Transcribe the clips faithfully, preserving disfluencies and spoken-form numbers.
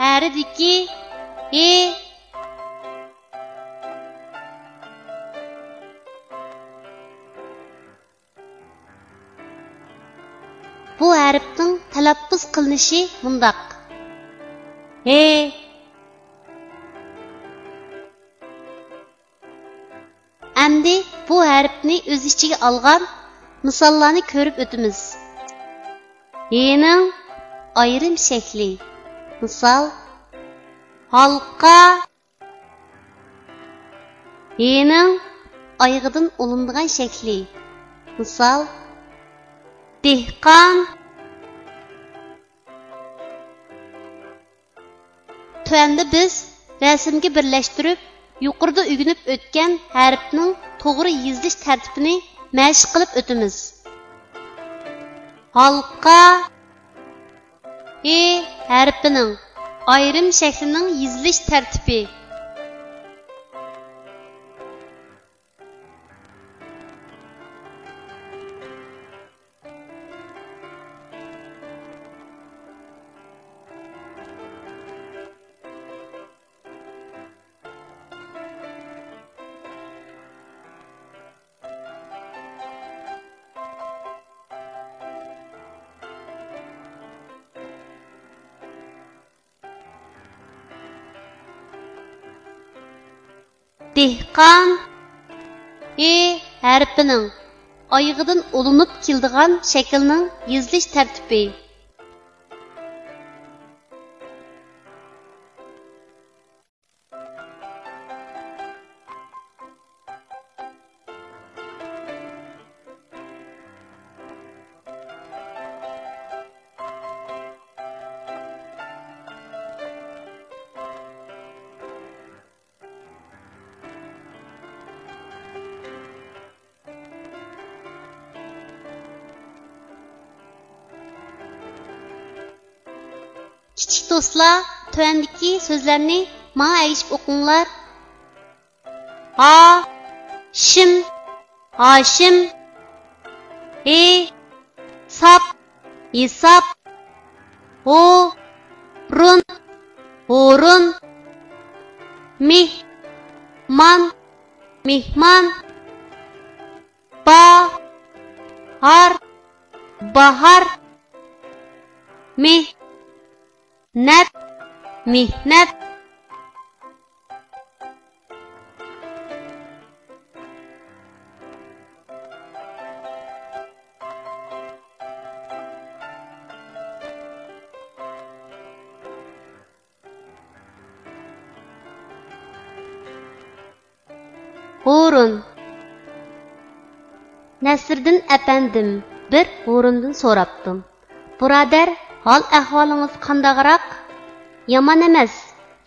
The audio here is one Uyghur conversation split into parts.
ھەرىدىكى ھې. بۇ ھەرپنىڭ تەلەپپۇز قىلىنىشى مۇنداق: ھې. ئەمدى بۇ ھەرپنى ئۆز ئىچىگە ئالغان مىساللارنى كۆرۈپ ئۆتىمىز. ھېنىڭ ئايرىم شەكلى. مىسال، ھالقا. ھېنىڭ ئايىغىدىن ئۇلىنىدىغان شەكلى. مىسال، دېھقان. تۆۋەندە بىز رەسىمگە بىرلەشتۈرۈپ، يۇقىرىدا ئۆگىنىپ ئۆتكەن ھەرپنىڭ توغرا يېزىلىش تەرتىپىنى مەشىق قىلىپ ئۆتىمىز. ھالقا. ھې ھەرپىنىڭ ئايرىم شەكلىنىڭ يېزىلىش تەرتىپى. دېھقان. ھې ھەرپىنىڭ ئايىغىدىن ئۇلىنىپ كېلىدىغان شەكىلنىڭ يېزىلىش تەرتىپى. كىچىك دوستلار، تۆۋەندىكى سۆزلەرنى ماڭا ئەگىشىپ ئوقۇڭلار. ھا، شىم، ھاشىم. ھې، ساپ، ھېساپ. ھو، رۇن، ھۇرۇن. مىھ، مان، مېھمان. با، ھار، باھار. مېھ، نەت، مېھنەت. ھۇرۇن. نەسىردىن ئەپەندىم، بىر ھۇرۇندىن سوراپتۇ: بۇرادەر، ھال-ئەھۋالىڭىز قانداقراق؟ يامان ئەمەس،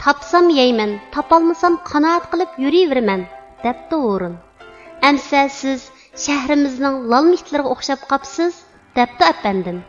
تاپسام يەيمەن، تاپالمىسام قانائەت قىلىپ يۈرۈۋېرىمەن، دەپتۇ ھۇرۇن. ئەمسە سىز شەھىرىمىزنىڭ لالما ئىتلىرىغا ئوخشاپ قاپسىز، دەپتۇ ئەپەندىم.